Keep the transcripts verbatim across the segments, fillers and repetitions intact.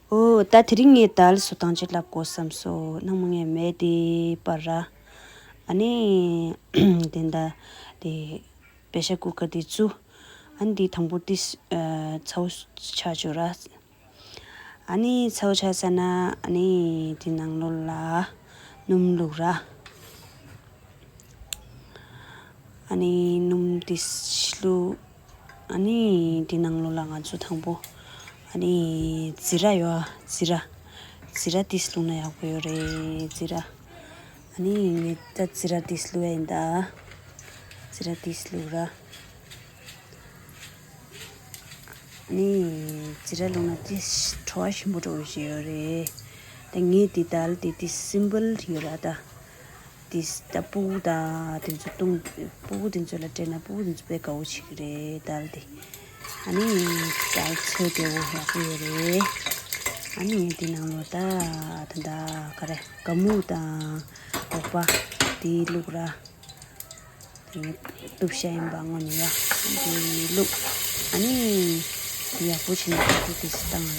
ཨོ་ད་དེ་རིང་ངས་དལ་བཟོ་སྟངས་ཅིག་ལབ་དགོས་བསམ་སོང་། ནང་མ་ངས་མེད་དེ་པར་ར། ཨ་ནི་དེ་འདྲ་དེ་པེ་ཤར་ཀུ་ཀར་དེ་བཙུགས། ཨ་ནི་དེ་དང་པོ་དེ་ཚ་བོ་ཆགས་བཅུག་ར། ཨ་ནི་ཚ་བོ་ཆགས་ཚར་ན་ཨ་ནི་དེ་ནང་ལོགས་ལ་སྣུམ་བླུགས་ར། ཨ་ནི་སྣུམ་དེ་བླུགས། ཨ་ནི་དེ་ནང་ལོགས་ལ་ང་ཚོ་དང་པོ་ཨ་ནི་ཛི་ར་ཡོད་ཨ། ཛི་ར་ཛི་ར་དེ་བླུགས་ན་ཡག་པོ་ཡོད་རེད། ཛི་ར། ཨ་ནི་ངས་ད་ཛི་ར་དེ་བླུགས་ཡ་ཡིན་ད། ཛི་ར་དེ་བླུགས་ར། ཨ་ནི་ཛི་ར་བླུགས་ན་དེ་བྲོ་བ་ཞིམ་པོ་འདྲ་བོ་ཞིག་ཡོད་རེད། ད་ངས་དེ་དལ་དེ་དེ་སིམ་པལ་ཡོད་ར་ད། དེ་ད་སྤུ་གུ་ད་དེ་ཚོ་བཏུང་། སྤུ་གུ་དེ་ཚོ་ལ་སྤྲད་ན་སྤུ་གུ་དེ་ཚོ་དཔེ་དགའ་བོ་བྱེད་ཀྱི་རེད་དལ་དེ། ཨ་ནི་དལ་ཚོས་བདེ་བོ་ཡག་པོ་ཡོད་རེད། ཨ་ནི་ངས་དེ་ནང་ལོགས་ད་ད་ད་ག་རེ་ཀ་མུ་དང་སྒོག་པ་དེ་བླུགས་ར། དེ་ནས་གཏུབ་བྱ་ཡིན་པ་སྔོན་ནས་ཡ། དེ་བླུགས། ཨ་ནི་དེ་ཡག་པོ་བྱས་ནས་དཀྲུག་དཀྲུག་དེ་བཏང་ར།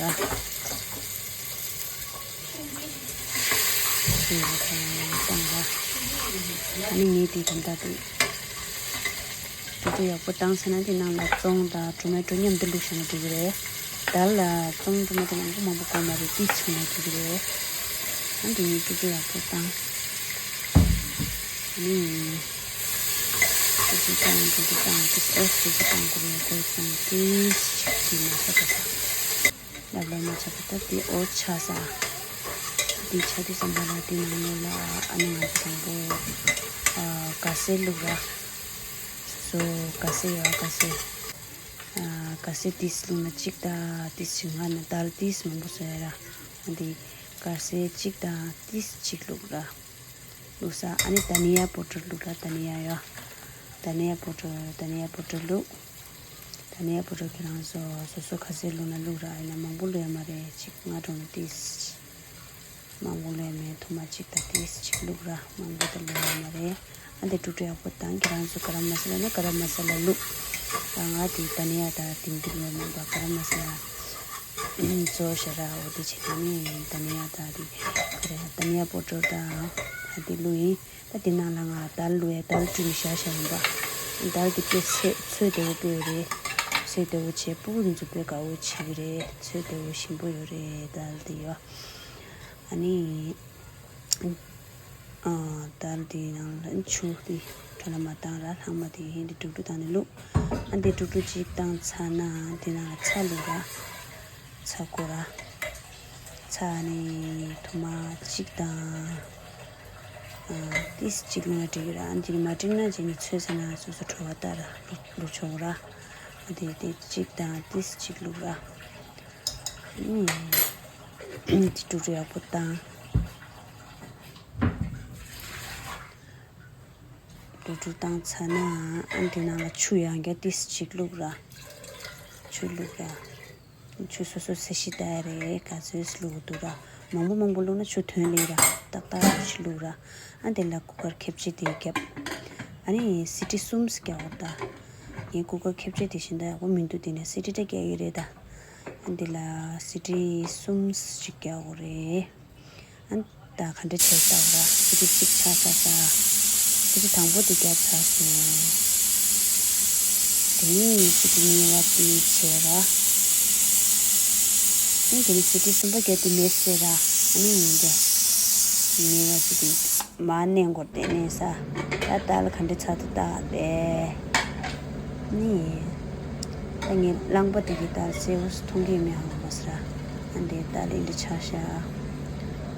དེ་ཡག་པོ་བཏང་ར། ཨ་ནི་ངས་དེ་དོན་དག་དེ་དཀྲུག་དཀྲུག་ཡག་པོ་བཏང་ཚར་ན་དེ་ནང་ལ་བཙོང་དང་ཊོ་མེ་ཊོ་མཉམ་དུ་བླུགས་བྱས་ན་འགྲིག་གི་རེད། དལ་ལ་བཙོང་ཊོ་མེ་ཊོ་མང་པོ་མང་པོ་དགོས་མ་རེད། ཏིས་བྱུང་ན་འགྲིག་གི་རེད། ཨ་ནི་དེ་ནས་དཀྲུག་དཀྲུག་ཡག་པོ་བཏང་། ཨ་ནི། ཅིག་ཅིག་བཏང་ཅིག་ཅིག་བཏང་ཅིག་ཨོ་ཅིག་ཅིག་བཏང་དགོས་རེད། ཀོས་བཏང་ཅིག་ཅིག་མ་ཆག་པ་དང་། ལབ་ལ་མ་ཆག་པ་ད་དེ་ཨོ་ཆག་ས། དེ་ཆག་དུས་ཙམ་པ་ལ་དེ་ནང་ལོགས་ལ་ཨ་ནི་ང་ཚོ་དང་པོ་ཨ་ག་སེ་བླུགས་ར། སོ་སོ་ག་སེ་ཡོད་ཨ་ག་སེ། ཨ་ག་སེ་ཏིས་བླུགས་ན་གཅིག་ད་ཏིས་ཅིག་ང་ནི་དལ་ཏིས་མང་པོ་བཟོས་ཡ་ར། ཨ་དེ་ག་སེ་གཅིག་ད་ཏིས་གཅིག་བླུགས་ར། བླུགས་ས། ཨ་ནི་དྷ་ནི་ཡ་པོ་ཊར་བླུགས་ར། དྷ་ནི་ཡ་ཡོ། དྷ་ནི་ཡ་པོ་ཊར། དྷ་ནི་ཡ་པོ་ཊར་བླུགས། དྷ་ནི་ཡ་པོ་ཊར་ཁྱེད་རང་ཚོ་སོ་སོ་ག་ཚོད་བླུགས་ན་བླུགས་ར། ཡིན་ན་མང་པོ་བླུགས་ཡ་མ་རེད། གཅིག་ང་གྲོང་ན་ཏིས། མང་པོ་བླུགས་ཡ་མེད། ཐུར་མ་གཅིག་དང་ཏིས་གཅིག་བླུགས་ར། མང་པོ་ད་བླུགས་ཡ་མ་རེད། ཨ་འདི་དཀྲུག་དཀྲུག་ཡག་པོ་བཏང་། ཁྱེད་རང་ཚོ་ག་རམ་མ་ས་ལ་ན་ག་རམ་མ་ས་ལ་བླུགས། ད་ང་དེ་དྷ་ནི་ཡ་ད་དེང་དུས་ཡོད་མེད་པ་ག་རམ་མ་ས་ལ། ཛོ་ཤ་ར་འོ་དེ་བྱེད་དེ་ནི་དྷ་ནི་ཡ་ད་དེ་ག་རེ་དྷ་ནི་ཡ་པོ་ཊར་དང་ད་དེ་བླུགས་ཡིན། ད་དེ་ནང་ལ་ང་དལ་བླུགས་ཡ། དལ་བཀྲུས་ནས་བཞག་བཞག་ཡིན་པ། དལ་དེ་དཔེ་ཚོས་ཚོས་བདེ་བོ་དཔེ་ཡོད་རེད། ཚོས་བདེ་བོ་བྱས། སྤུ་གུ་ཚོ་དཔེ་དགའ་བོ་བྱེད་ཀྱི་རེད། ཚོས་བདེ་བོ་ཞིམ་པོ་ཡོད་རེད་དལ་དེ་ཡོ། ཨ་ནི། ཨ་དལ་དེ་ནང་ལ་ཆུ་དེ་དྲོ་ལ་མ་བཏང་ར། ལྷག་མ་དེ་ཧེ་འདི་དཀྲུག་དཀྲུག་བཏང་ནས་བླུགས། ཨ་འདི་དཀྲུག་དཀྲུག་ཅིག་བཏང་ཚར་ན་དེ་ནང་ལ་ཚྭ་བླུགས་ར། ཚྭ་བསྐོལ་ར། ཚྭ་ནི་ཐུར་མ་གཅིག་དང་། ཨ་ཏིས་གཅིག་བླུགས་ན་འགྲིག་གི་ར། ཨ་འདི་མ་འགྲིག་ན་རྗེས་ནས་ཚོས་ཟ་ན་སོ་སོ་བྲོ་བ་ལྟར་བླུགས་བླུགས་ཆོག་ར། ཨ་འདི་དེ་གཅིག་དང་ཏིས་གཅིག་བླུགས་ར། ཨ་ནི་དེ་དཀྲུག་དཀྲུག་ཡག་པོ་བཏང་། དཀྲུག་དཀྲུག་བཏང་ཚར་ན་ཨ་འདི་ནང་ལ་ཆུ་ཡང་བསྐྱར་ཏིས་གཅིག་བླུགས་ར། ཆུ་བླུགས་ར། ཆུ་སོ་སོ་ཚད་གཞི་ལྟར་རེད། ག་ཚོད་བླུགས་འདུག་ར། མང་པོ་མང་པོ་བླུགས་ན་ཆུ་ཐོན་ལེ་ར། ཏག་ཏག་རེ་ཞིག་བླུགས་ར། ཨ་འདི་ལ་ཀུ་ཀར་ཁེབས་ཆེ་དེ་བརྒྱབ། ཨ་ནི་སི་ཊི་གསུམ་བརྒྱབ་འོ་ད། ངས་ཀུ་ཀར་ཁེབས་ཆེ་དེ་བཞིན་ད་ཡག་པོ་མི་འདུག་དེ་ནས་སི་ཊི་འདྲ་བརྒྱབ་ཡོད་རེད་ད། ཨ་འདི་ལ་སི་ཊི་གསུམ་ཞིག་བརྒྱབ་དགོས་རེད། ཨ་ད་ག་འདྲ་བྱས་ལྟ་བ་ར། སི་ཊི་གཅིག་ཆགས་ཚར་ས། སི་ཊི་དང་པོ་དེ་བརྒྱབ་ཚར་སོང་། དེ་ནས་སི་ཊི་གཉིས་པ་དེ་བྱས་ར། ཨ་དེ་ནས་སི་ཊི་གསུམ་པ་བརྒྱབ་དེ་མེད་ཟེར་ར། ཨ་ནི་ཡིན་ཏེ། གཉིས་པ་སི་ཊི་མར་མནན་དགོས་དེ་མནན་ས། ད་ལྟ་ལ་ག་འདྲ་ཚར་འདུག་ལྟ་བས། ནི། ད་ངས་རླངས་པ་དེ་གི་ལྟར་གསལ་པོ་མཐོང་གི་མེད་ཧ་གོ་མ་སོང་ར། ཨ་འདི་ལྟར་ལེན་འདི་ཆ་བཞག་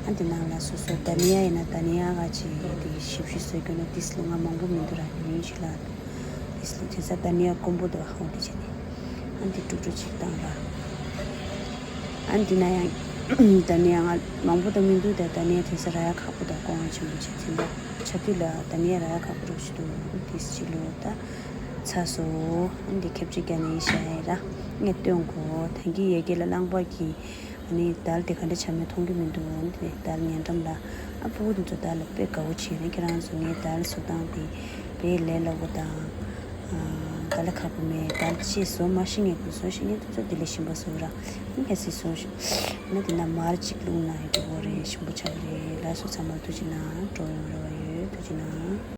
ཨ་འདི་ནང་ལ་སོ་སོ་དྷ་ནི་ཡ་ཡིན་ན་དྷ་ནི་ཡ་ག་ཅིག་དེ་གི་ཞིབ་ཞིབ་བཟོས་རྒྱུ་ན་ཏིས་ལོ་ང་མང་པོ་མི་འདུག་ར། ཉུང་ཉུང་ཞིག་ལ་ཏིས་ལོ་དེ་ཚ་དྷ་ནི་ཡ་དཀོན་པོ་འདུག་ཧ་གོ་འདི་བྱས་ནས་ཨ་འདི་དཀྲུག་དཀྲུག་ཅིག་བཏང་ར། ཨ་འདི་ན་ཡང་དྷ་ནི་ཡ་ང་མང་པོ་དང་མི་འདུག་ད་དྷ་ནི་ཡ་དེ་ཚ་ར་ཡ་ཁག་པོ་དང་ཀོང་ཆེན་པོ་བྱས་ཚེ་འདུག་ཆ་དུས་ལ་དྷ་ནི་ཡ་ར་ཡ་ཁག་པོ་རུ་ཞིག་འདུག་ཏིས་ཅིག་ལོ་ད། ཚ་སོ། འདི་ཁེབས་ཅིག་རྒྱ་ནས་ཤ་ཡ་ར། ངས་སྟོན་གོ་ད་གི་ཡ་གི་ལ་རླངས་པ་གི་ཨ་ནི་དལ་དེ་ག་འདྲ་ཆ་མེད་མཐོང་གི་མི་འདུག་འདི་དལ་ཉེ་འགྲམ་ལ་ཨ་ཕྲུ་གུ་འདི་ཚོ་དལ་ལ་དཔེ་དགའ་བོ་བྱེད་རེད། ཁྱེད་རང་ཚོ་ངའི་དལ་བཟོ་སྟངས་དེ་དཔེ་ལས་སླ་པོ་དང་། ཨ་ ག་ལ་ཁག་པོ་མེད། ད་ཅི་བཟོ་མ་ཤེས་མཁན་དེ་བཟོ་ཤེས་མཁན་དེ་ཚོ་དེ་ལས་ཞིམ་པོ་བཟོ་ར། ཨ་ནི་གལ་སྲིད་བཟོ་ཤེས་ན་དེ་ན་མར་གཅིག་བླུགས་ན་ཡོད་དགོས་རེད། ཞིམ་པོ་ཆགས་རེད། ལགས་སོ། ཚང་མ་ཐུགས་རྗེ་གནང་། སྤྲོ་ཡོང་རེ་བ་ཡོད། ཐུགས་རྗེ་གནང་།